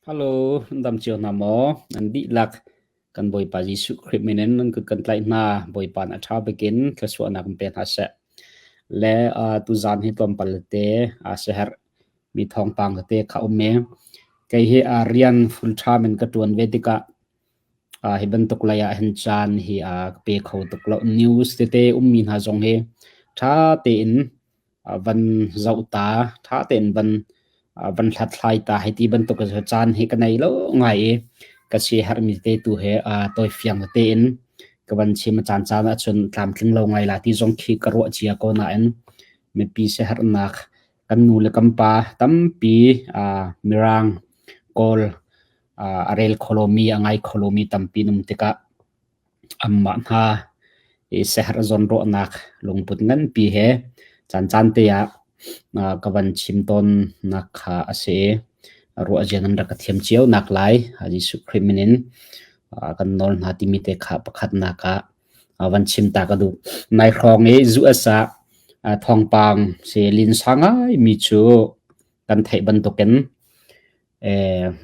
Hello, dam cio hna maw? Nan dihlak kan Bawipa Jesuh Khrih min in nan kut kan tlaih hna. Bawipa na ṭha bikin thluachuahnak in pe hna seh. Le uh, tuzaan hi tlawmpal te uh, siaherh mi thawngpang tete kha um me. Kei hi uh, rian full time in ka ṭuan ve tikah uh, hi bantuk lei ah hin caan hi uh, ka pe kho tuk lo. News tete ummi hna zong hi ṭha tein van zoh ta, ṭha tein van van hlathlai ta hei ti bantuk caan hi ka nei lo ngai i ka si herhmi te tu he tawifiang tein ka van chim. A caan caan ahcun tlamtling lo ngai la ti zong khi ka ruah cia ko nain mipi siaherhnak kan nu le kan pa tampi Mirang, Kawl a rel kho lomi, a ngai kho lomi tampi an um tikah Anmah hna i siaherh zawnruahnak lungput nganpi he caancaan te ah ka van chim tawnnak kha a si i ruahzia nan rak ka thiam cio nak lai Jesuh Khrih min in kan nawl hna timi te kha pakhatnak ah van chim ta ka duh. Nai hrawng i US ah thawngpang si linsa ngaimi cu kan theih bantukin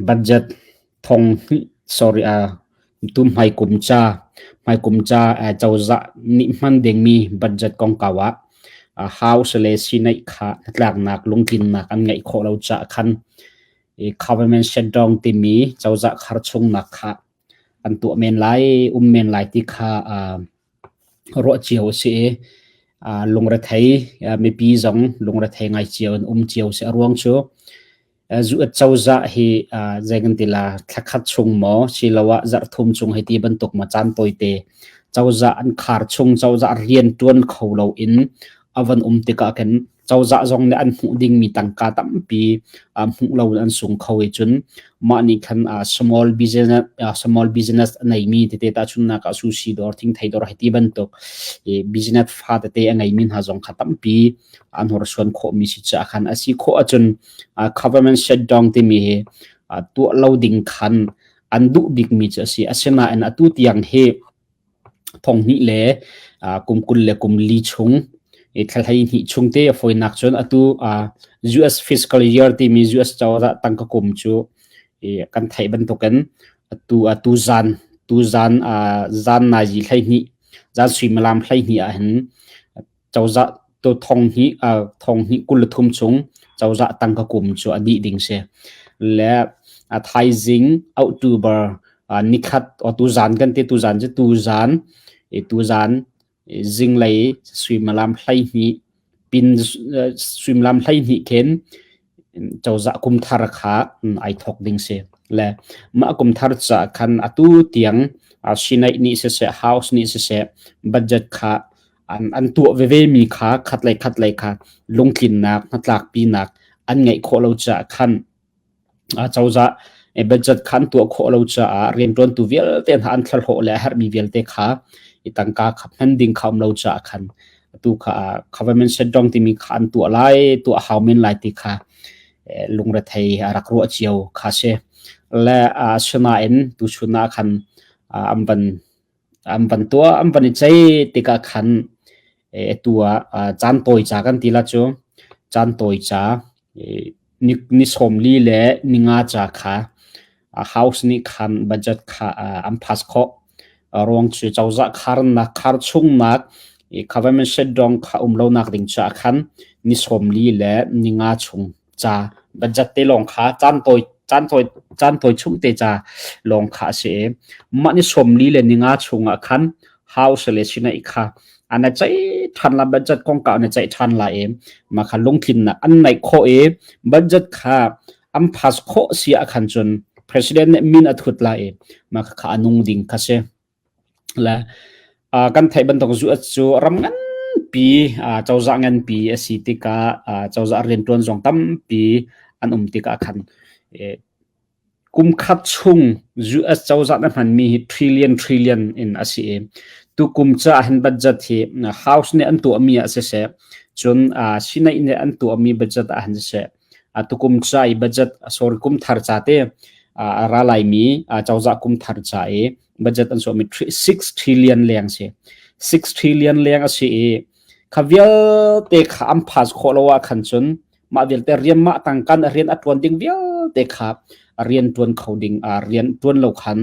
budget thong hnih sorry tu hmaikum ca cozah nih hman dingmi budget kongkau ah House le Senate kha hnatlaknak lungtlinnak an ngeih khawh lo caah khan government shutdown timi cozah khar chungnak kha an tuah men lai, um men lai ti kha ruah cio a si i lungrethei mipi zong lungrethei ngai cio in um cio si. A ruang cu cozah hi zei kan ti la, thlakhat chung maw siloah zarhthum chung hei ti bantuk maw caan tawite cozah an khar chung, cozah rian ṭuan kho loin a van um tikah khin cozah zong nih an hmuh dingmi tangka tampi hmuh lo in an sung kho i cun mah nih khan small business a neimi tete, tahchunhnak ah sushi dawr, thingthei dawr hei ti bantuk i business fa tete a ngeimi hna zong kha tampi an horsuan khawhmi si caah khan a si khawh ahcun government shutdown timi hi tuah lo ding khan an duh bikmi cu a si. Asinain atu tiang hi thonghnih le kum 24 chung i thla 12 chung te a fawinak cun atu US fiscal year timi US cozah tangka kum cu kan theih bantukin atu tu zan tu zan zan nazi 12, zan suimilam 12 ah hin cozah to 2023 chung cozah tangka kum cu a dih ding si le a thaizing October nikhat o tu zan kan ti, tu zan cu tu zan i tu zan zinglei suimilam 12 pin suimilam 12 khin cozah kum thar kha ai thok ding si. Le mah kum thar ca khan atu tiang Senate nih siseh, House nih siseh, budget kha an tuah veve mi kha khat lei kha lungtlinnak hnatlakpinak an ngeih khawh lo caah khan cozah budget kha an tuah khawh lo caah rianṭuantu vialte hna an thlahlawh le a herhmi vialte kha i tangka kha hman ding kha um lo caah khan atu kha government shutdown timi kha an tuah lai, tuah hau men lai ti kha lungrethei a rak ruah cio kha si. Le asinain tuchun ah khan an van tuah, an van i ceih tikah khan atu ah caan tawi ca kan ti la cu, caan tawi ca ni 45 ca kha House nih khan budget kha an pass khawh. Ruang cu cozah kharnak khar chungnak government shutdown kha um lonak ding caah khan ni 45 chung ca budget te lawng kha caan tawi chung te ca lawng kha a si i mah ni 45 chung ah khan House le Senate kha an i ceih ṭhan la, budget kongkau an i ceih ṭhan lai i mah kha lungtlinnak an neih khawh i budget kha an pass khawh si ah khan cun president nih min a thut lai i mah kha a nung ding kha si. Le kan theih bantuk US cu ram nganpi, cozah nganpi a si tikah cozah rianṭuan zong tampi an um tikah khan kum khat chung US cozah na hmanmi hi trillion trillion in a si i tukum caah hin budget hi House nih an tuahmi ah siseh, cun Senate nih an tuahmi budget ah hin siseh, tukum ca i budget, sorry, kum thar ca te a ra laimi cozah kum thar ca i budget an chuahmi 6 trillion leng si, 6 trillion leng a si i kha vialte kha an pass khawh lo ah khan cun mah vialte rian, mah tangkan rian a tuan ding vialte kha Rian ṭuan kho ding rian ṭuan lo khan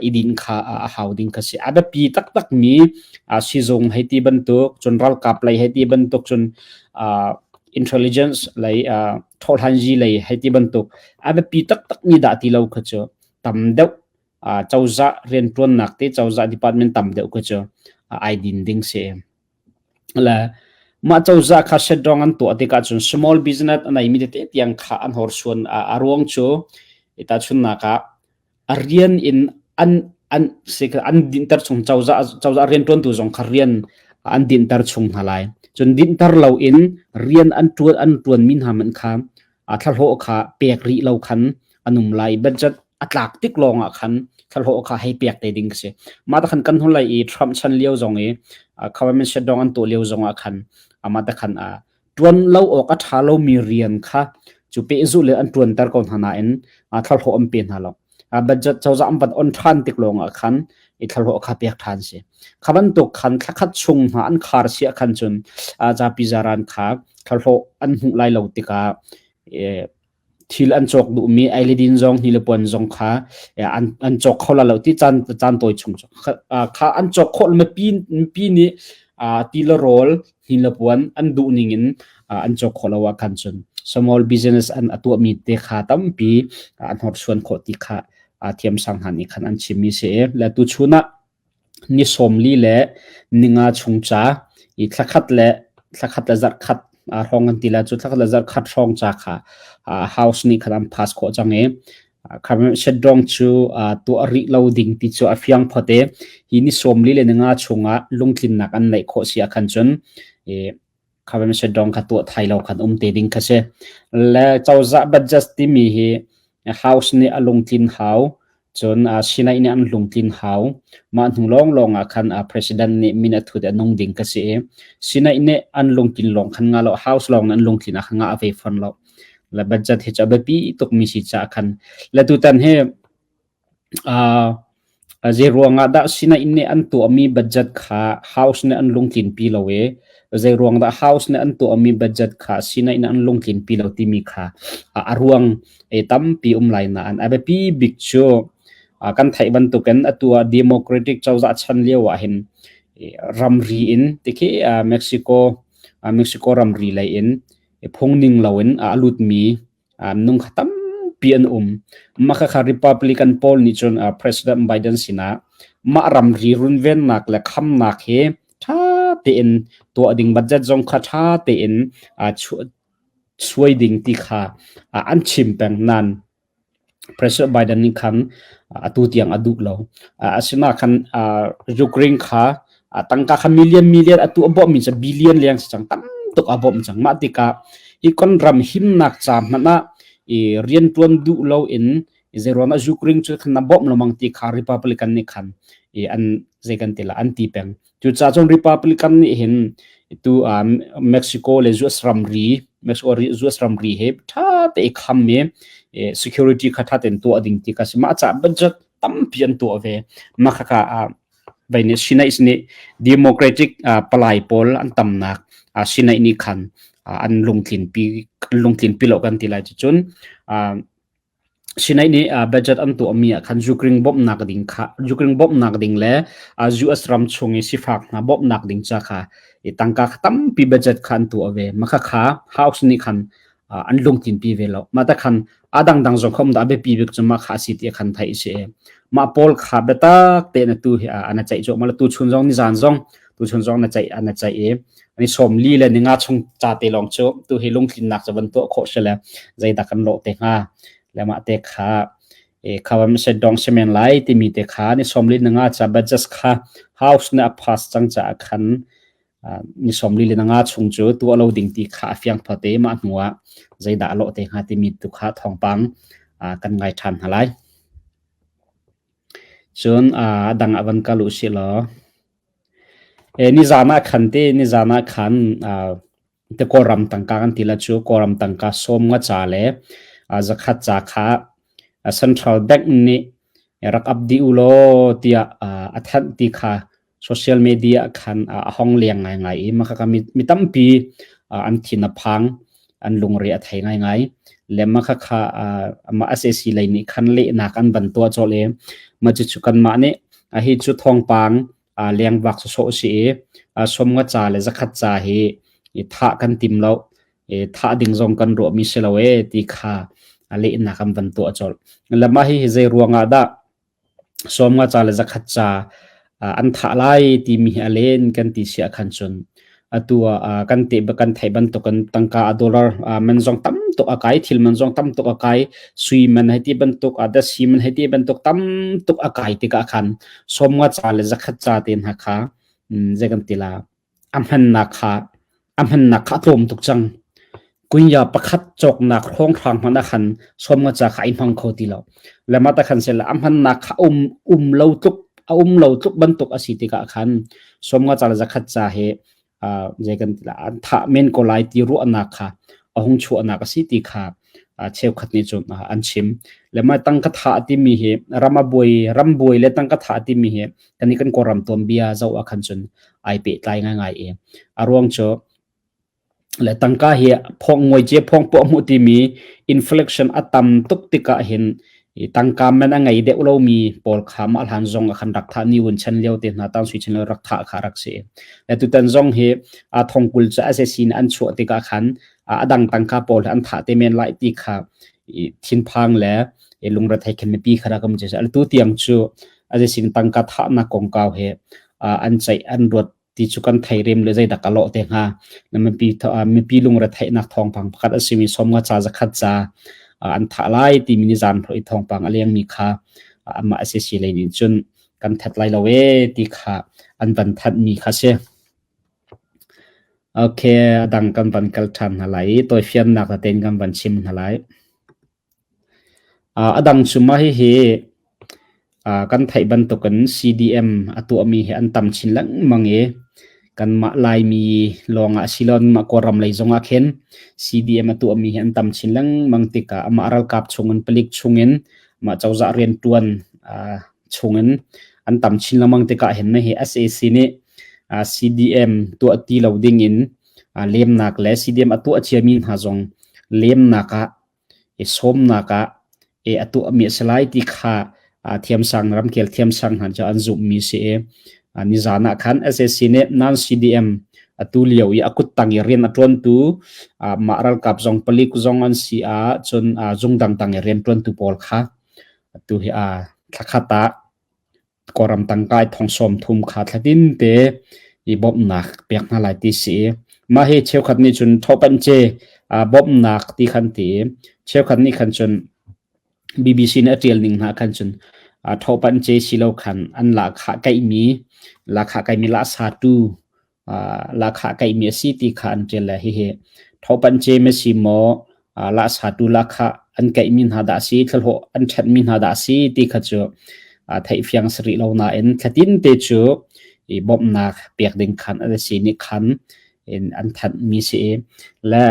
i din kha a hau ding kha si. A biapi taktak mi sizung hei ti bantuk, cun ralkap lei hei ti bantuk, cun intelligence lei thohlanzi lei hei ti bantuk a biapi taktak mi dah ti lo kha cu tam deuh cozah rianṭuannak te cozah department tam deuh kha cu ai din ding si. Le mah cozah kha shutdown an tuah tikah cun small business a neimi tete tiang kha an horsuan. A ruang cu tahchunhnak ah a rian in an an an dinhter chung cozah cozah rianṭuantu zong kha rian an dinhter chung hna lai. Cun dinhter loin rian an ṭuan an ṭuanmi hna hmanh kha thlahlawh kha pek rih lo khan an um lai. Budget a tlak tik lawng ah khan thlahlawh kha hei pek te ding si. Mah ta khan kan hun lai i Trump chan lio zong i government shutdown an tuah lio zong ah khan amah ta khan ṭuan lo awk a ṭha lomi rian kha cu pehzulh le an ṭuanter ko hna nain thlahlawh an pe hna lo. Budget cozah an van on ṭhan tik lawng ah khan i thlahlawh kha pek ṭhan si. Kha bantuk khan thlakhat chung hna an khar si ah khan cun zapi zaran kha thlahlawh an hmuh lai lo tikah thil an cawk duhmi ei le din zong hni le puan zong kha an an cawk kho la lo ti caan caan tawi chung kha an cawk khawh mipi mipi nih ti le rawl hni le puan an duh ning in an cawk khawh lo ah khan cun small business an a tuahmi te kha tampi an horsuan khawh ti kha thiam sang hna nih khan an chimmi si le tu chun ah Ni 45 chung ca i thlakhat le zarhkhat hrawng an ti lai cu thlakhat le zarhkhat hrawng ca kha House nih khan an pass khawh cang i shutdown cu tuah rih lo ding ti cu a fiang phot i hi ni 45 chungah lungtlinnak an neih khawh si ah khan cun kha shutdown kha tuah thai lo khan um te ding kha si. Le cozah budget timi hi House nih a lungtlin hau, cun Senate nih an lungtlin hau. Mah hnu lawnglawng ah khan President nih min a thut i a nung ding ka si i Senate nih an lungtlin lawng khan nga lo, House lawng nih an lungtlin ah khan nga a ve fawn lo. Le budget hi cu a biapi tukmi si caah khan le tutan hi Zeiruang ah dah sinain nih an tuahmi budget kha House nih an lungtlinpi lo i zeiruang dah House nih an tuahmi budget kha sinain an lungtlinpi lo timi kha a ruang tampi um lai nain a biapi bik cu kan theih bantukin atu ah Democratic cozah chan lio ah hin ramri in tikhi Mexico Mexico ramri lei in phungning loin a lutmi Nung kha tampi an um. Mah khakha Republican pawl nih cun President Biden sinah mah ramri runvennak le khamnak hi ṭha tein tuah ding budget zong kha ṭha tein suai ding ti kha an chim peng nain President Biden nih khan atu tiang a duh lo. Asinain khan Ukraine kha tangka kha million million atu a bawmhmi cu billion leng si cang tam tuk a bawmh cang. Mah tikah hi kan ram himnak ca hmanh ah i rianṭuan duh lo in zeiruang ah Ukraine cu khan na bawmh lengmang ti kha Republican nih khan i an zei kan ti la an ti peng. Cucaah cun Republican nih hin tu Mexico le US ramri Mexico US ramri he ṭha te i kham i security kha ṭha tein tuah ding ti kha si. Mah caah budget tampi an tuah ve. Mah khaka vai nih Senate nih Democratic palai pawl an tamnak Senate nih khan an lungtlinpi an lungtlinpi lo kan ti lai cucun Senate nih budget an tuahmi ah khan Ukraine bawmhnak ding kha Ukraine bawmhnak ding le US ram chung i sifak hna bawmhnak ding ca kha i tangka kha tampi budget kha an tuah ve. Mah kha House nih khan an lungtlinpi ve lo. Mah ta khan a dangdang zong khom dah biapi bik cu mah kha a si ti khan theih si. Mah pawl kha biatak te na tu hi ana ceih cu mala tu chun zong ni zan zong tu chun zong na ceih ana ceih i ani 40 le ninga chung ca te lawng cu tu hi lungtlinnak cu van tuah khawh si le zeidah kan lawh te hnga le mah te kha e khawam se dong semen lai timi te kha ni 45 ninga ca budget kha house ne a pass cang ca khan ni 45 chung cu tuah lo ding ti kha a fiang phate mah hnu ah zeidah a lawh te hnga timi tu kha thawngpang kan ngai ṭhan hna lai. Cun a dang ah van kal u sih law. Nizan ah khan te nizan ah khan te Kawlram tangka kan ti la cu Kawlram tangka 50 ca le 100 ca kha Central Bank nih rak ap dih u law tiah a thanh ti kha social media khan a hong leng ngaingai i maka mi tampi an thin a phang an lungre a thei ngaingai. Le mah khakha amah SAC lei nih khan lehnak an van tuah colh i mah cucu kanmah nih hi cu thawngpang lengvak sawsawh a si i 50 ca le 100 ca hi thah kan tim lo thah ding zong kan ruahmi si lo ee ti kha lehnak an van tuah colh. Le mah hi zei ruangah dah 50 ca le 100 ca an thah lai timi hi a len kan ti si ahkhan cun atu ah kan te kan theih bantukin tangka a dollar man zong tam tuk a kai, thil man zong tam tuk a kai, sui man hei ti bantuk, dasi man hei ti bantuk tam tuk a kai tikah khan 50 ca le 100 ca te hna kha zei kan ti la a hmannak kha a hmannak kha a tlawm tuk cang. Kunya pakhat cawknak hrawnghrang hmanh ah khan 50 ca kha ai hmang kho ti lo. Le mah ta khan sela a hmannak kha um um lo tluk a um lo tluk bantuk a si tikah khan 50 ca le 100 ca he zei kan ti la an thah men ko lai ti ruahnak kha a hung chuahnak a si ti kha cheukhat nih cun an chim. Le mah tangka thah timi hi ram a buai ram buai le tangka thah timi hi kan i kan Kawlram tuanbia zoh ah khan cun ai pehtlai ngaingai i a ruang cu le tangka hi phong ngoi ce phong puah hmuh timi inflation a tam tuk tikah hin tangka man a ngei deuh lomi pawl kha mah hlan zong ah khan rak thah ni un chan lio te hna tang sui chan lio rak thah kha rak si le tutan zong hi a thongkul cu SAC in an chuah tikah khan a dang tangka pawl an thah te men lai ti kha thinphang le lungrethei khin mipi kha rak um che tu tiang cu a sin tangka thahnak kongkau he an ceih an ruat ti cu kan thei rem le zeidak a lawh te hnga. Na mipi mipi lungre theihnak thawngpang pakhat a simi 50 ca 100 ca an thah lai timi ni zan i thawngpang a lengmi kha amah SAC lei nih cun kan that lai lo e ti kha an van thanhmi kha si. Okay, a dang kan van kal ṭhan hna lai i tawifiannak tein kan van chim hna lai. A dang cu mah hihi kan theih bantukin CDM a tuahmi hi an tam chin lengmang i kanmah Laimi lawngah si loin mah Kawlram lei zongah khin CDM a tuahmi hi an tam chin lengmang tikah amah ralkap chungin palik chungin mah cozah rianṭuan chungin an tam chin lengmang tikah hin hihi sac nih CDM tuah ti lo dingin lemnak le CDM a tuah ciami hna zong lemnak ah i sawmnak ah i a tuahmi a si lai ti kha thiamsang ramkhel thiamsang hna cu an zumhmi si i nizan ah khan SAC nih non CDM atu lio i a kuttang i rian a ṭuantu mah ralkap zong palik zong an si ah cun zung dangdang i rian ṭuantu pawl kha atu hi thlakhat ah Kawlram tangka i thong 30 kha thlatin te i bawmhnak pek hna lai ti si. Mah hi cheukhat nih cun thawhpanh ce bawmhnak ti khan ti. Cheukhat nih khan cun BBC nih a ṭial ning hna khan cun thawhpanh ce si lo khan an lahkhah kaihmi lahkhah kaihmi lahsatu lahkhah kaihmi a si ti kha an ṭial le hihi thopan cem a si maw lahsatu lahkhah an kaihmi hna dah a si thlahlawh an ṭhenhmi hna dah a si ti kha cu theihfiang si rih lo nain thlatin te cu i bawmhnak pek ding khan an si nih khan in an thanhmi si i le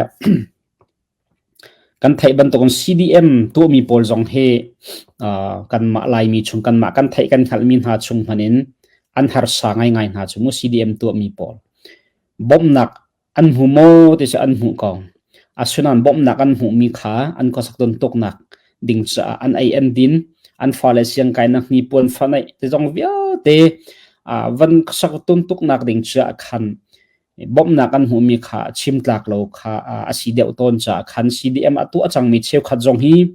Kan theih bantukin CDM tuahmi pawl zong hi kanmah Laimi chung kanmah kan theih kan hngalhmi hna chung hmanh in an harsa ngaingai hna cu mu CDM tuahmi pawl. Bawmhnak an hmu maw ti cu an hmuh ko. Asinain bawmhnak an hmuhmi kha an khuasak tuntuknak ding caah an ei an din, an fale siangkainak hnipuan fanaih ti zong vialte van khuasak tuntuknak ding caah khan bawmhnak an hmuhmi kha chim tlak lo kha a si deuh tawn caah khan CDM a tuah cangmi cheukhat zong hi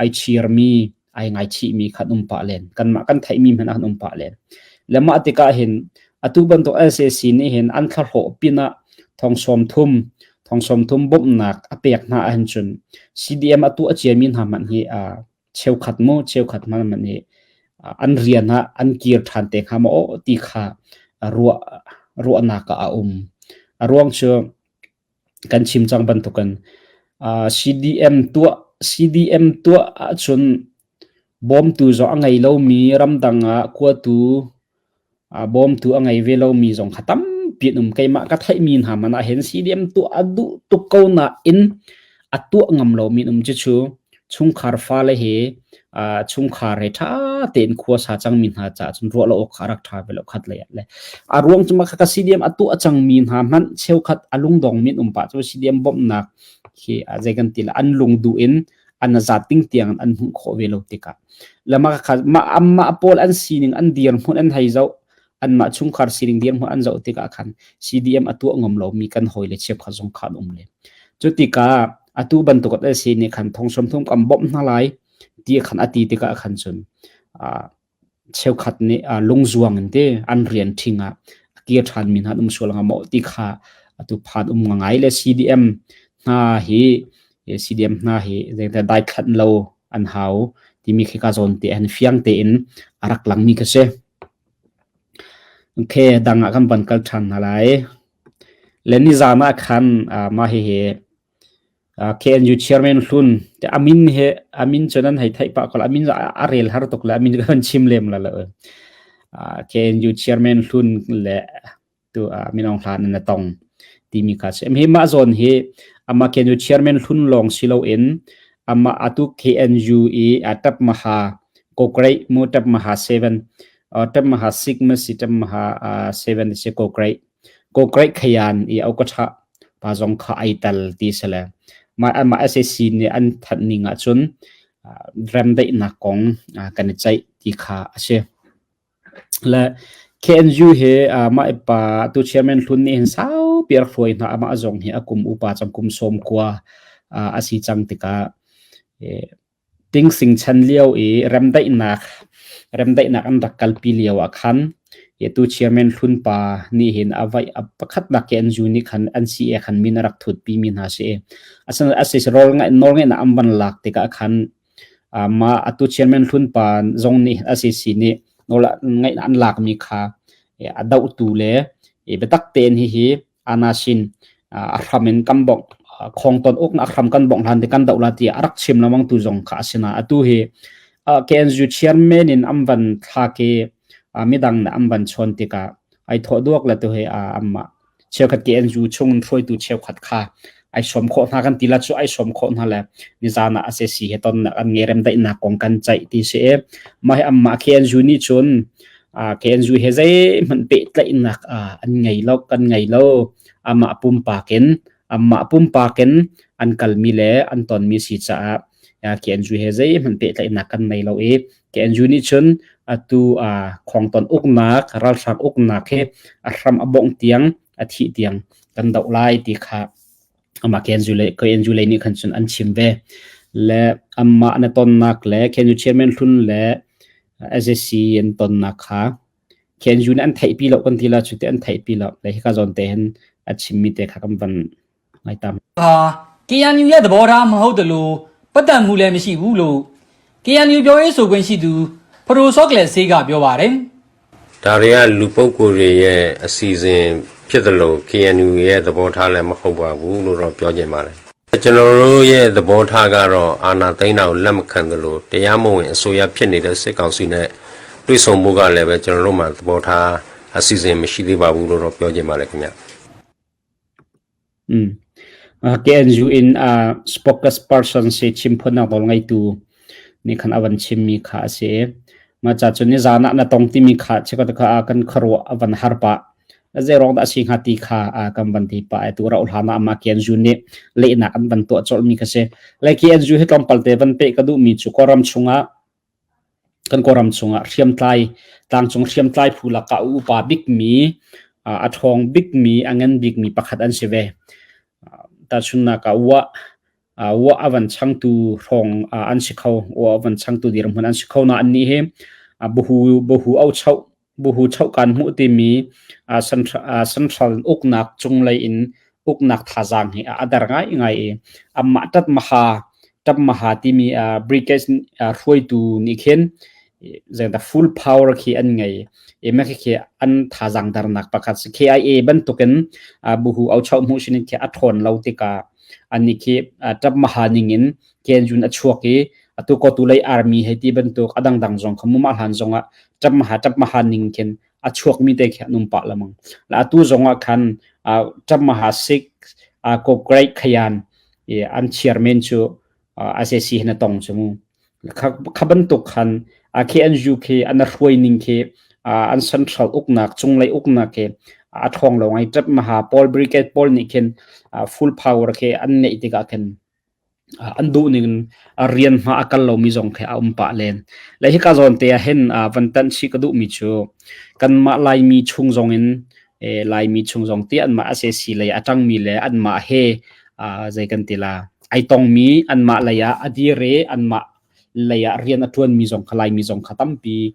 ai chirmi ai ngaichihmi kha an um pah len kanmah kan theihmi hmanh an um pah len le mah tikah hin atu bantuk SAC nih hin an thlahlawh pinah thong 30 thong 30 bawmhnak a pek hna ahhin cun CDM a tuah ciami hna hmanh hi cheukhat mu cheukhat hmanh hmanh hi an rian ah an kir ṭhan te hnga maw ti kha ruah ruahnak ah a um. A ruang cu kan chim cang bantukin CDM tuah CDM tuah ahcun bawmtu zong a ngei lomi ramdang ah kuatu Bawmtu a ngei ve lomi zong kha tampi an um. Keimah ka theihmi hna man ah hin CDM tuah a duh tuk ko nain a tuah ngam lomi an um. Cucu Chungkhar fale he chungkhar he ṭha tein khua sa cangmi hna caah cun ruah lo awk kha a rak ṭha ve lo khat lei ah le a ruang cu mah kha ka CDM a tuah cangmi hna hmanh cheukhat a lungdong min um pah cu CDM bawmhnak khi zei kan ti la an lung duh in an zat ding tiang an hmuh khawh ve lo tikah le mah kha mah amah pawl an sining an dirhmun an hei zoh anmah chungkhar sining dirhmun an zoh tikah khan CDM a tuah ngam lomi kan hawile cheukhat zong kha an um len. Cu tikah atu bantuk a si nih khan thong 30 kan bawmh hna lai ti khan a ti tikah khan cun cheukhat nih lungzuang in te an rian ṭhing ah a kir ṭhan mi hna an um sual hnga maw ti kha atu phan um ngai le CDM hna hi CDM hna hi zeidah daithlat lo an hau timi khi ka zawn te han fiang tein a rak langmi kha si. Okay, dang ah kan van kal ṭhan hna lai. Le nizan ah khan mah hihi KNU chairman hlun te amin he amin cu nan hei theih pah ko la amin a rel har tuk le amin kan chim lem la lo. KNU chairman hlun le tu Min Aung Hlaing na tong timi kha si. Hi mah zawn hi amah KNU chairman hlun lawng si loin amah atu KNU i Tap Maha Kokrai mu Tap Maha 7 Tap Maha 6 ma si Tap Maha 7 si Kokrai Kokrai khayan i aukatha pa zong kha ai tal ti sele ma amah SAC nih an thanh ning ahcun remdaihnak kong kan i ceih ti kha a si. Le KNU hi mah pa tu chairman hlun nih hin saupi a rak hruai hna. Amah zong hi a kum upa cang kum 90 a si cang tikah Tingsing chan lio i remdaihnak remdaihnak an rak kalpi lio ah khan tu chairman hlun pa nih hin a vai a pakhatnak KNU nih khan NCA khan min a rak thutpi mi hna si. Asinain a si rawl ngai nawl ngeihnak an van lak tikah khan Mah atu chairman hlun pa zong nih SEC nih nawl ngaihnak an lakmi kha a dohtu le biatak tein hihi anasin a hram in kan bongh khongton uknak a hram kan bongh hlan te kan doh la tiah a rak chim lengmang tu zong kha a si na atu hi KNU chairman in an van thlak i midang nih an van chawn tikah ai thawh duak le tu hi anmah cheukhat KNU chung hruaitu cheukhat kha ai sawm khawh hna kan ti la cu ai sawm khawh hna le nizan ah SAC he tonnak an nge remdaihnak kong kan ceih ti si i mah hi anmah KNU nih cun KNU he zeihmanh pehtlaihnak an ngei lo kan ngei lo amah pumpak in amah pumpak in an kalmi le an tonmi si caah KNU he zeihmanh pehtlaihnak kan nei lo i KNU nih cun atu khongton uknak ralhrang uknak hi a hram a bongh tiang a thih tiang kan doh lai ti kha amah KNU lei KNU lei nih khan cun an chim ve. Le amah na tonnak le KNU chairman hlun le SAC an tonnak kha KNU nih an theihpi lo kan ti la cu te an theihpi lo le hika zawn te hin a chimmi te kha kan van ငိုက်တာ ဟာ KNU ရဲ့သဘောထားမဟုတ်တယ်လို့ပတ်တံမှုလည်းမရှိဘူးလို့ KNU ပြောရေးဆိုခွင့်ရှိသူဖရိုဆော့ကလက်ဆေးကပြောပါတယ် ဒါတွေကလူပုဂ္ဂိုလ်တွေရဲ့အစီအစဉ်ဖြစ်တယ်လို့ KNU ရဲ့သဘောထားလည်းမဟုတ်ပါဘူးလို့တော့ပြောချင်ပါတယ်ကျွန်တော်တို့ရဲ့သဘောထားကတော့အာဏာသိမ်းတာကိုလက်မခံသလိုတရားမဝင်အစိုးရဖြစ်နေတဲ့စစ်ကောင်စီနဲ့တွေ့ဆုံမှုကလည်းပဲကျွန်တော်တို့မှသဘောထားအစီအစဉ်မရှိသေးပါဘူးလို့တော့ပြောချင်ပါတယ်ခင်ဗျ KNU in spokesperson si chimphunnak nawl ngeitu nih khan a van chimmi kha a si. Mah ca cun nizan ah na tong timi kha chikkhat kha kan khuaruah a van har pah. Zeiruang dah a si hnga ti kha kan van ti pah. Tu rauh hlan ah amah KNU nih lehnak an van tuah colhmi kha si. Le KNU hi tlawmpal te van peh ka duhmi cu Kawlram chungah Kan Kawlram chungah hriamtlai tlangcung hriamtlai phu lakah a upa bikmi, a ṭhawng bikmi, a ngan bikmi pakhat an si ve. Tahchunhnak ah wah, wah a van changtu hrawng an si kho, wah a van changtu dirhmun an si kho nain annih hi buhu, buhu auchoh Buhu chohkan hmuh timi central uknak cunglei in uknak thazaang hi a der ngaingai i amah ṭatmaha ṭapmaha timi brigade hruaitu nih khin zeidah full power khi an ngei i mah khi an thazaang dernak pakhat si. KIA bantukin buhu auchoh hmuh sin khi a ṭhawn lo tikah annih khi ṭapmaha ningin kenjun a chuak i atu kotu lei army hei ti bantuk a dangdang zong kha mumah hlan zongah ṭapmaha ṭapmaha ning khin a chuakmi te khi an um pah lamang la atu zongah khan ṭapmaha sik ko great khayan an chairman cu SAC hin a tong cu mu. Kha bantuk khan KNU khi an hruai ning khi an central uknak cunglei uknak khi a ṭhawng lo ngai. Ṭep maha Paul Brigade pawl nih khin full power khi an neih tikah khin an duh ning in rian hma a kal lomi zong khi a um pah len. Le hika zawn te ah hin van tanh chih ka duhmi cu kanmah Laimi chung zong in Laimi chung zong ti anmah SAC lei a ṭangmi le anmah he zei kan ti la ai tongmi anmah lei ah a dir i anmah lei ah rian a ṭuanmi zong kha Laimi zong kha tampi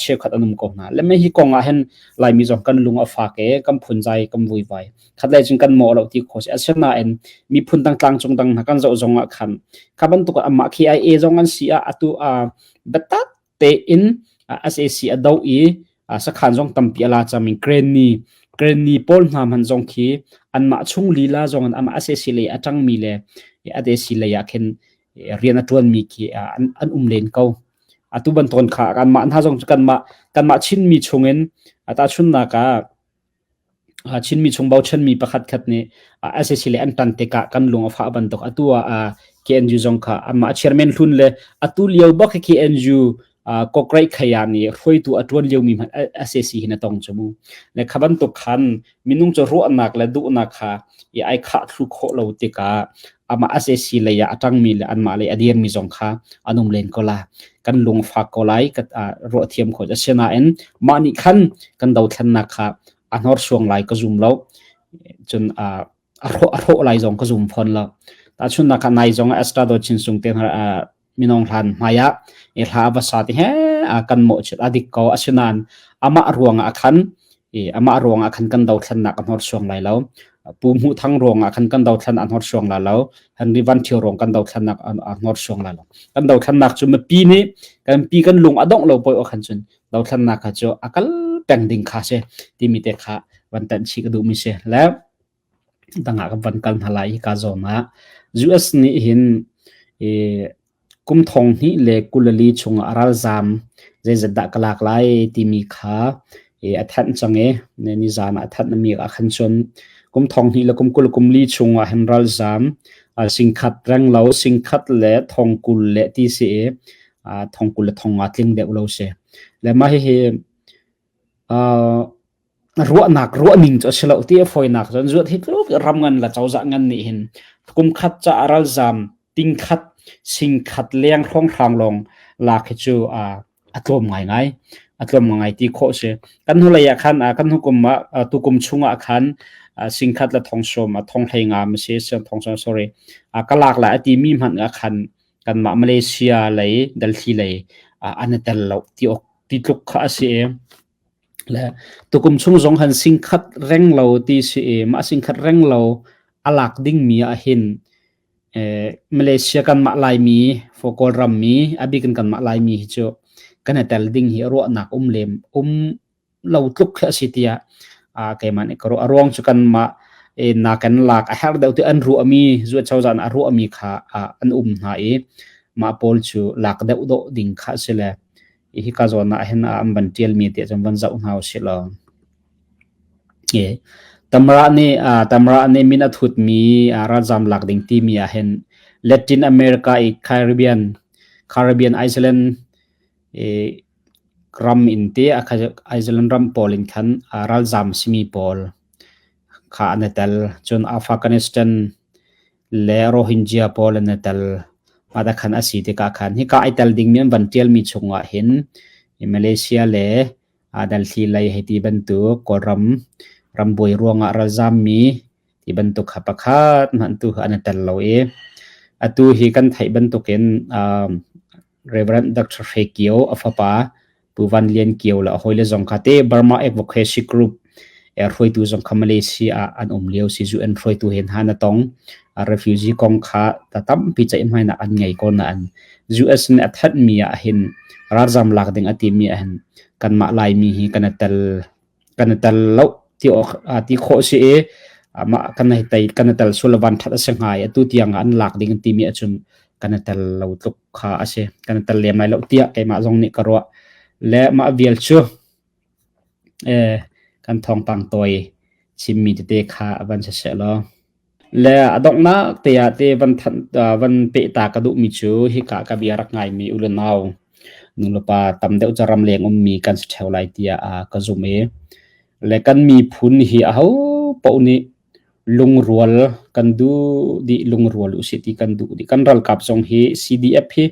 cheukhat an um ko hna. Le mei hi kong ah hin Laimi zong kan lung a fak i kan phunzai kan vuivai. Khatlei cun kan mawh lo ti khawh si. Asinain miphun dang tlangcung dang hna kan zoh zong ah khan kha bantuk amah KIA zong an si ah atu biatak tein SAC a doh i sakhan zong tampi a la cangmi Granny Granny pawl hna hmanh zong khi anmah chung lila zong in amah SAC lei a ṭangmi le SAC lei ah khin rian a ṭuanmi khi an um len ko. Atu bantukin kha kanmah hna zong cu kanmah kanmah Chinmi chungin tahchunhnak ah Chinmi chung bochanmi pakhatkhat nih SAC le an ṭan tikah kan lung a fah bantuk atu ah KNU zong kha amah chairman hlun le atu lio bak hi KNU Kokraih Khaya nih hruaitu a ṭuan liomi hmanh SAC hin a tong cu mu. Le kha bantuk khan minung cu ruahnak le duhnak kha i ai khah thlu khawh lo tikah amah SAC lei ah a ṭangmi le anmah lei a dirmi zong kha an um len ko la. Kan lung fak ko lai, ka ruah thiam khawh. Asinain mah nih khan kan dothlennak kha a hnorsuang lai ka zum lo. Cun a hrawh lai zong ka zum fawn lo. Tahchunhnak ah nai zong ah Estado Chinsung te hna minung hlan hmai ah i hla va sa ti he kan mawhchiat a dik ko. Asinain amah ruang ah khan i amah ruang ah khan kan dothlennak a hnorsuang lai lo. Pu Hmuh Thang ruang ah khan kan dothlen a hnorsuang lai lo. Henry Van Thio ruang kan dothlennak a hnorsuang lai lo. Kan dothlennak cu mipi nih kan pi kan lung a dongh lo poi khan cun dothlennak kha cu a kal peng ding kha si timi te kha van tanh chih ka duhmi si. Le dang ah kan van kal hna lai hika zawn ah US nih hin i kum 2024 chungah a ralzaam zeizat dah ka lak lai timi kha i a thanh cang i nizan ah a thanh mi ah khan cun kum 2024 chungah hin ralzaam singkhat reng lo singkhat le thong kul le ti si i thong kul le thong nga tling deuh lo si le mah hihi Ruahnak ruahning cu a si lo ti a fawinak cun zuat hi tluk ram ngan le cozah ngan nih hin kum khat ca ralzaam tingkhat singkhat leng hrawnghrang lawng lak hi cu a tlawm ngaingai a tlawm ngaingai ti khawh si. Kan hnulei ah khan kan hnukum ah tukum chung ah khan singkhat le thong sawm thong hlei nga ma si thong sawm sorry ka lak lai a ti mi hmanh ah khan kanmah Malaysia lei Delhi lei an i tel lo ti awk ti tluk kha a si i Le tukum chung zong han singkhat reng lo ti si i mah singkhat reng lo a lak dingmi ah hin Malaysia kanmah Laimi for Kawlram mi a bik in kanmah Laimi hi cu kan i tel ding hi ruahnak um lem um lo tluk khi a si tiah keimah nih ka ruah. A ruang cu kanmah na kan lak a herh deuh ti an ruahmi zuat cozah a ruahmi kha an um hna i mah pawl cu lak deuh dawh ding kha a si le Hika zawn ah hin an van ṭialmi te cun van zoh hna usih law. Tamra nih Tamra nih min a thutmi ralzam lak ding timi ah hin Latin America i Caribbean Caribbean Iceland i ram in te Iceland ram pawl in khan ralzam simi pawl kha an i tel. Cun Afghanistan le Rohingya pawl an i tel. Mah khan a si tikah khan hika ai tel dingmi an van ṭialmi chungah hin Malaysia le Delhi lei hei ti bantuk Kawlram rambuai ruangah ralzammi ti bantuk kha pakhat hmanh tu an i tel lo i atu hi kan theih bantukin Reverend Dr. Hre Kio a fapa Pu Van Lian Kio le a hawile zong kha te Burma Advocacy Group hruaitu zong kha Malaysia ah an um lio si UN hruaitu hen han a tong refugee kong kha ta tampi ceihmainak an ngei ko na an US nih a thanhmi ah hin ralzam lak ding a timi ah hin kanmah Laimi hi kan i tel kan i tel lo ti awk ti khawh si i mah kan hei tei kan i tel sul van that a si hnga i atu tiang an lak ding an timi ahcun kan i tel lo tluk kha a si kan i tel lem lai lo tiah keimah zong nih ka ruah le mah vial cu kan thawngpang tawi chimmi tete kha van si seh law. Le a donghnak te ah te van thanh van pehta ka duhmi cu hika ka bia rak ngaimi u le nau nulepa tam deuh cu ramleng ummi kan si ṭheo lai tiah ka zumh i le kan miphun hi aho paoh nih lungrual kan duh dih lungrual usih ti kan duh dih. Kan ralkap zong hi CDF hi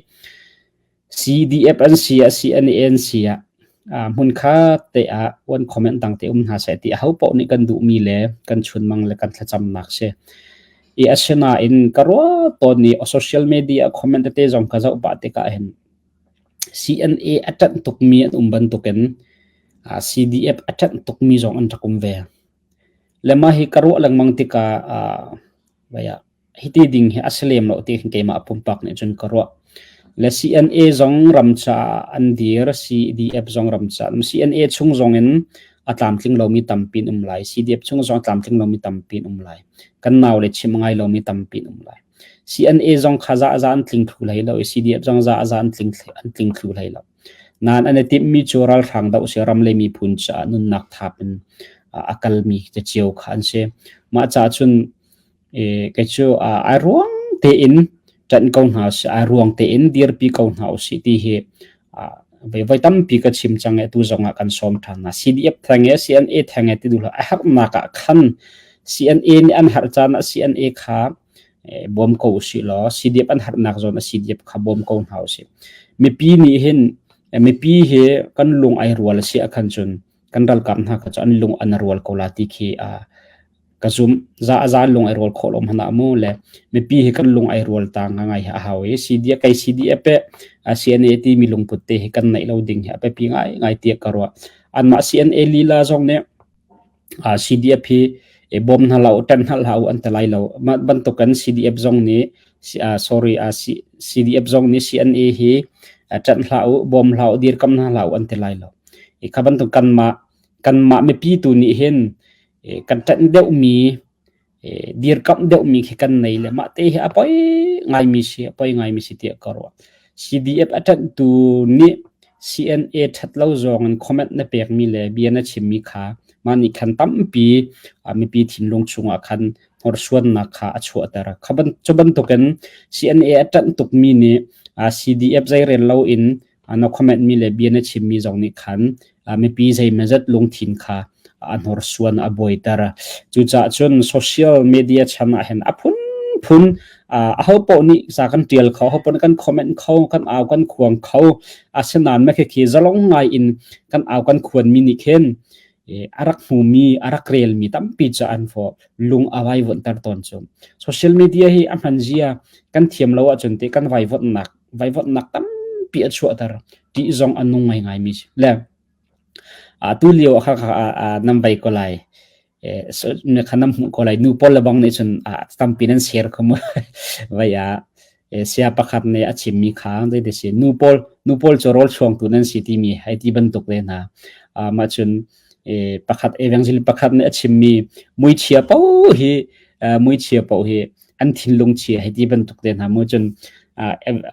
CDF an si ah CNA an si ah hmunkhat te ah uan comment dang te um hna seh ti aho paoh nih kan duhmi le kan chunmang le kan thlacamnak si. I asinain ka ruah tawn i social media comment tete zong ka zoh pah tikah hin CNA a ṭanh tukmi an um bantukin CDF a ṭanh tukmi zong an rak um ve. Le mah hi ka ruah lengmang tikah hiti ding hi a si lem lo ti hin keimah pumpak nih cun ka ruah. Le CNA zong ram caah an dir, CDF zong ram caah. CNA chung zong in a tlamtling lomi tampi an um lai. CDF chung zong a tlamtling lomi tampi an um lai. Kan nau le chim ngai lomi tampi an um lai. CNA zong kha za za an tling thlu hlei lo i CDF zong za za an tling an tling thlu hlei lo. Nain an i timhmi cu ralhrang doh si ram le miphun caah nunnak thap in a kalmi te cio kha an si. Mah caah cun Kei cu ai ruang tein ṭanh ko hna usih, ai ruang tein dirpi ko hna usih ti hi voi tampi ka chim cang i atu zongah kan sawm ṭhan hna. CDF theng e, CNA theng e ti duh hlah. A herhnak ah khan CNA nih an herh caan ah CNA kha bawm ko usih law CDF an herhnak zawn ah CDF kha bawm ko hna usih. Mipi nih hin mipi hi kan lung ai rual a si ahkhan cun kan ralkap hna kha cu an lung an rual ko la ti khi ka zum. Za a za lung ai rual khawh lo hmanh ah mu le mipi hi kan lung ai rual ta ngai hi a hau i CDF kei CDF pe CNA ti mi lungput te hi kan neih lo ding hi a biapi ngai ngai tiah ka ruah. Anmah CNA lila zong nih CDF hi bawm hna hlah u, ṭanh hna hlah u an ti lai lo. Mah bantukin CDF zong nih sorry CDF zong nih CNA hi ṭanh hlah u, bawm hlah u, dirkam hna hlah u an ti lai lo. I kha bantuk kanmah kanmah mipi tu nih hin kan ṭanh deuhmi dirkamh deuhmi khi kan nei le mah te hi a poi ngaimi si a poi ngaimi si tiah ka ruah. CDF a ṭanhtu nih CNA ṭhat lo zawng in comment na pekmi le bia na chimmi kha mah nih khan tampi mipi thinlung chungah khan hnorsuannak kha a chuahter. Kha ban cu bantukin CNA a ṭanh tukmi nih CDF zeirel loin na comment mi le bia na chimmi zong nih khan mipi zeimazat lungthin kha a hnorsuan a buaiter. Cucaah cun social media chan ah hin a phunphun aho paoh nih ca kan tial kho, aho paoh nih kan comment kho, kan au kan khuang kho. Asinain mah khikhi zalong ngai in kan au kan khuanmi nih khin a rak hmumi, a rak relmi tampi cu an fawh lung a vaivuanhter tawn cu. Social media hi a hman zia kan thiam lo ahcun te kan vaivuanhnak vaivuanhnak tampi a chuahter. Ṭih zong a nung ngaingaimi si. Le atu lio kha nan vai ko lai. Kha nan hmuh ko lai. Nu pawl le bang nih cun tampi nan share kho mu. Vai ah sia pakhat nih a chimmi kha zei si nu pawl nu pawl cu rawl chuangtu nan si timi hei ti bantuk te hna. Mah cun pakhat evangelist pakhat nih a chimmi muichia paoh hi muichia paoh hi an thinlung chia hei ti bantuk te hna mu cun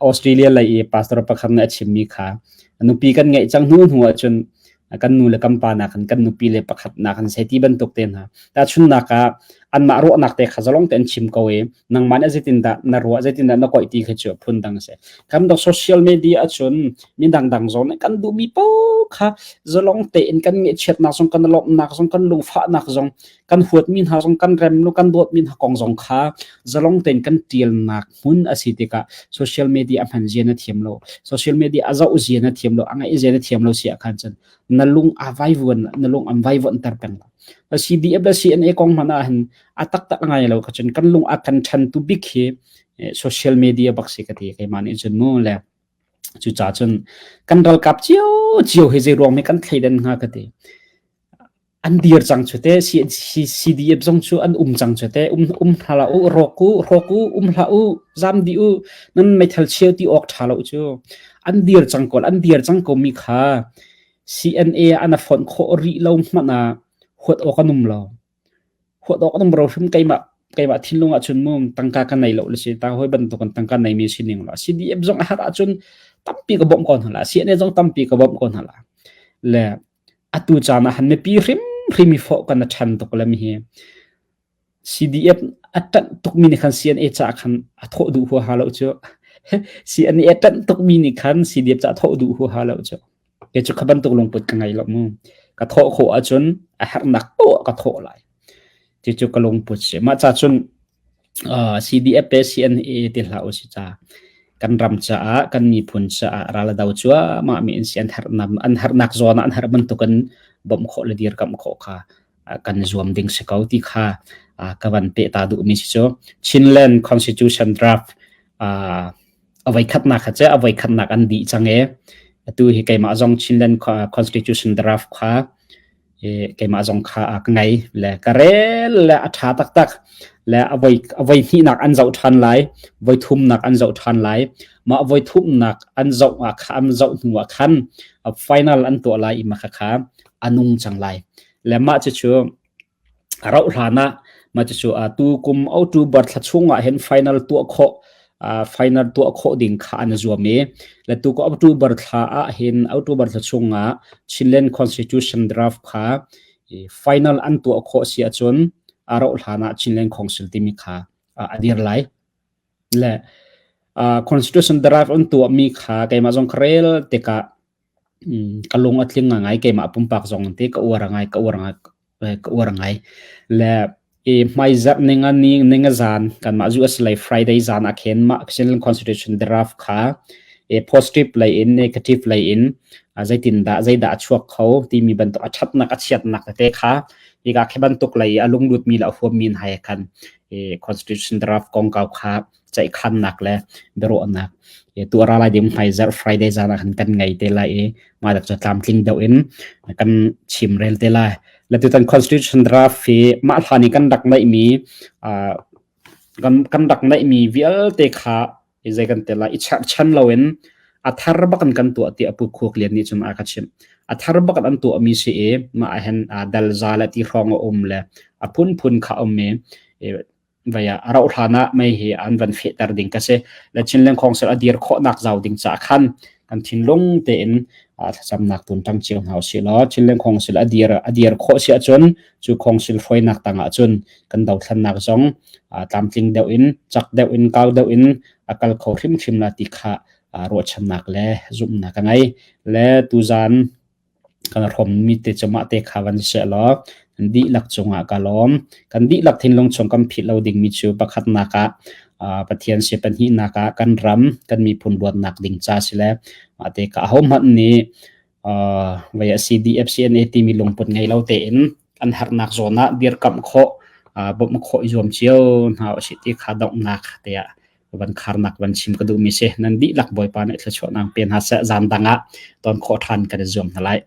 Australia lei i pastor pakhat nih a chimmi kha nupi kan ngeih cang hnu hnu ahcun kan nu le kan pa nakin kan nupi le pakhat nakin sei ti bantuk te hna tahchunnak ah anmah ruahnak te kha zalong te an chim ko i nangmah nih zeitindah na ruah zeitindah na koih ti kha cu phun dang a si kam dok social media ahcun mi dangdang zong nih kan duhmi paoh kha zalong tein kan ngaihchiatnak zong kan lawmhnak zong kan lungfahnak zong kan huatmi hna zong kan rem lo kan dawtmi hna kong zong kha zalong tein kan ṭialnak hmun a si tikah social media a hman zia na thiam lo social media a zoh zia na thiam lo a ngaih zia na thiam lo si ah khan cun na lung a vaivuan na lung an vaivuanter peng lo CDF le CNA kong hmanh ah hin a taktak a ngai lo kha cun kan lung a kan ṭhan tu bik hi social media bak si ka ti keimah nih cun mu le cucaah cun kan ralkap cio cio hi zei ruang mi kan thleidan hnga ka ti An dir cang cu te. CDF zong cu an um cang cu te. Um, um hlah u, rawk u, rawk u, um hlah u, zam dih u, nan meithal cheu ti awk ṭha lo cu. An dir cang ko, an dir cang ko mi kha CNA an a fonh khawh rih lo hmanh ah huat awk an um lo. Huat awk an um ro hrim keimah keimah thinlung ahcun mu tangka ka nei lo le si ta hoi bantuk in tangka nei mi sining la CDF zong a har ahcun tampi ka bawmh ko hna la CNA zong tampi ka bawmh ko hna la le Atu caan ah han mipi hrimhrim i fawh kan a ṭhan tuk le mi hi. CDF a ṭanh tukmi nih khan CNA caah khan a thawh duh huaha lo cu. CNA a ṭanh tukmi nih khan CDF caah thawh duh huaha lo cu. Kei cu kha bantuk lungput ka ngei lo mu. Ka thawh khawh ahcun a herhnak poah ka thawh lai. Cucu ka lungput si. Mah ca cun CDF le CNA ti hlah usih ca. Kan ram caah, kan miphun caah ral a do cuahmah mi an si. An herhnak, an herhnak zawn ah an herh bantukin bawmh khawh le dirkamh khawh kha kan zuam ding si ko ti kha ka van peh ta duhmi si cu. Chinland Constitution Draft a voikhatnak kha cu a voikhatnak an dih cang i atu hi keimah zong Chinland Constitution Draft kha keimah zong kha ka ngei le ka rel le a ṭha taktak le a voi a voi hnihnak an zoh ṭhan lai, voi thumnak an zoh ṭhan lai. Mah voi thumnak an zoh ah kha an zoh hnu ah khan final an tuah lai i mah kha a nung cang lai. Le mah cucu a rauh hlan ah mah cucu tu kum October thla chung ah hin final tuah khawh final tuah khawh ding kha an zuam i le tu ko October thla ah hin October thla chung ah Chinland Constitution draft kha final an tuah khawh si ahcun a rauh hlan ah Chinland Council timi kha a dir lai. Le Constitution draft an tuahmi kha keimah zong ka rel tikah ka lung a tling ngai keimah pumpak zong te ka uar ngai ka uar ngai ka uar ngai. Le i hmaizarh ninga ni ninga zan kanmah US lei Friday zan ah khin mah Chinland Constitution draft kha e positive lei in negative lei in zeitindah zeidah a chuak kho timi bantuk a ṭhatnak a chiatnak tete kha hika khi bantuk lei a lunglutmi le a huammi hna he khan e Constitution draft kongkau kha ceihkhannak le biaruahnak tu ra lai ding hmaizarh Friday zan ah khan kan ngei te lai i mah dak cu tlamtling deuh in kan chim rel te lai. Le tutan constitution draft hi mah hlan i kan rak neihmi kan kan rak neihmi vialte kha zei kan te lai i cherhchan loin a thar bak in kan tuah ti apu khuak lian nih cun a ka chimh. A thar bak an tuah mi si i mah ah hin dal za le ti hrawng a um le a phunphun kha um i vai ah a rauh hlan ah mei hi an van fehter ding ka si. Le Chinland Council a dir khawhnak zau ding caah khan kan thinlung tein thlacamnak tun ṭang cio hna usih law Chinland Council a dir khawh si ahcun cu council hruainak tang ahcun kan dothlannak zong tlamtling deuh in cak deuh in kau deuh in a kal kho hrimhrim la ti kha ruahchannak le zumhnak ka ngei. Le tuzan kan hrawmmi te cu mah te kha van si law kan dihlak cungah ka lawm. Kan dihlak thinlung chung kan philh lo dingmi cu pakhatnak ah Pathian si pahnihnak ah kan ram kan miphun luatnak ding ca si le mah te ka ahohmanh nih vei a CDF CNA timi lungput ngei lo tein an harnak zawn ah dirkamh khawh bawmh khawh i zuam cio hna usih ti kha donghnak tiah van kharnak van chim ka duhmi si. Nan dihlak Bawipa nih thluachuahnak pe hna seh. Zan dang ah ton khawh ṭhan kan i zuam hna lai.